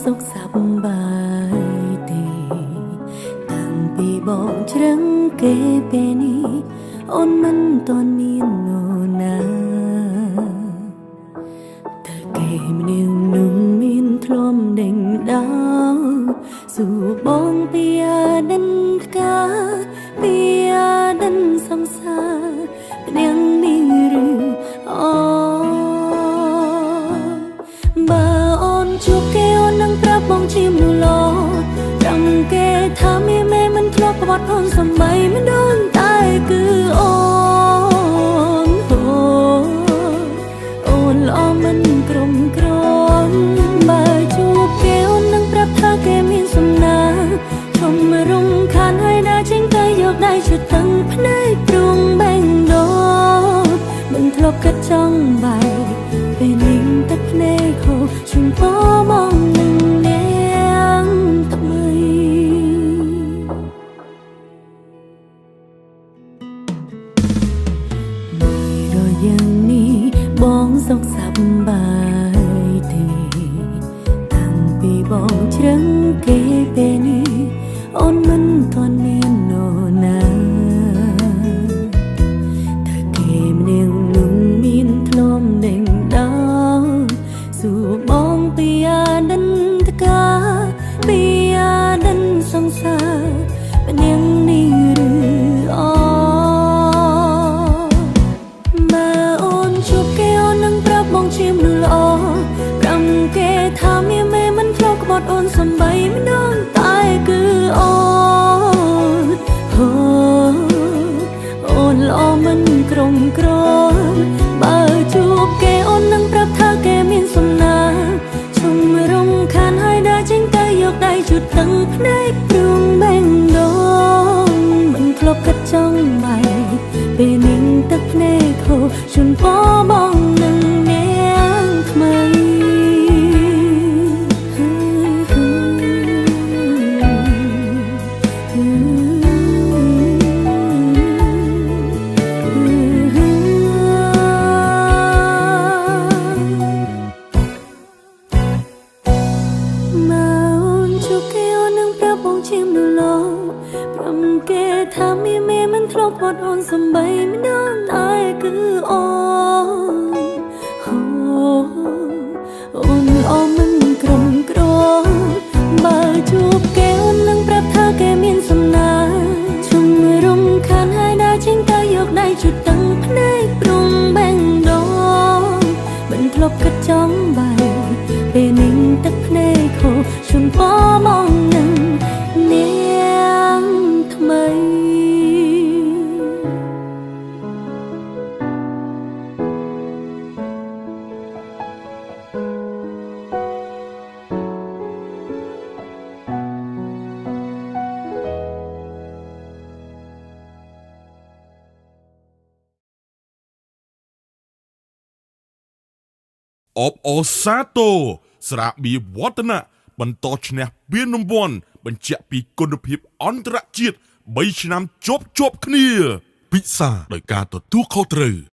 សុខសប្បាយទេតាំងពីបងជ្រឹងគេពេលនេះអូនមិនទាន់មាននរណាតើគេម្នាក់នោះមានធ្លំដេញដោសួរបងពីអតីតកាលពីអតីតសង្សារម្នាក់នេះឬអូនបើអូនជួបគេអូននឹងប្រាប់បងជាមនុស្សល្អចាំគេថាមានមេមិនធ្លាប់ប្រវត្តិអូនសំបីម្ដងតែគឺអូនអូអូនល្អមិនក្រុមក្រមបើជួបគេអូននឹងប្រាប់ថាគេមានសំណាងឈុំរំខានហើយដើរចេញទៅយកដៃជិតទាំងភ្នែកព្រួងបែងដងមិនធ្លាប់គិតចង់បែកពេលនេះទឹកភ្នែកហូរជុំពបងនឹងនាងថ្មី មួយរយ៉ាងនេះបងសុខសប្បាយទេតាំងពីបងជ្រឹងគេពេលនេះអូនមិនទាន់មាននរណាតើគេម្នាក់នោះមានធ្លំដេញដោសួរបងពីអតីតកាលពីអតីតសង្សារម្នាក់នេះឬអូន បើអូនជួបគេអូននឹងប្រាប់បងជាមនុស្សល្អប្រាប់គេថាមានមេមិនធ្លាប់ក្បត់អូនសំបីម្ដងតែគឺអូនហូអូនល្អមិនក្រុមក្រមបើជួបគេអូននឹងប្រាប់ថាគេមានសំណាងឈុំរំខានហើយដើរចេញទៅយកដៃជូតទាំងភ្នែកព្រួងបែងដងមិនធ្លាប់គិតចង់បែកពេលនេះទឹកភ្នែកហូរជូនពរបងនឹងនាងថ្មី មកអូនជួបគេអូននឹងប្រាប់បងជាមនុស្សល្អព្រមគេថាមានមេមិនធ្លាប់បាត់អូនសំបីម្ដងតែគឺអូនអូអូនល្អមិនក្រុមក្រមបើជួបគេអូននឹងប្រាប់ថាគេមានសំណាងជុំរំខានហើយដើរចេញទៅយកដៃជុតទាំងភ្នែកព្រុងបែងដងមិនធ្លាប់គិតចង់បែកពេលនេះទឹកភ្នែកហូរជូនពរមកនឹងនាងថ្មី អបអរសាទរស្រាបៀរវឌ្ឍនៈបន្តឈ្នះពានរង្វាន់បញ្ជាក់ពីគុណភាពអន្តរជាតិ3ឆ្នាំជាប់ជាប់គ្នា ពិសាដោយការទទួលខុសត្រូវ។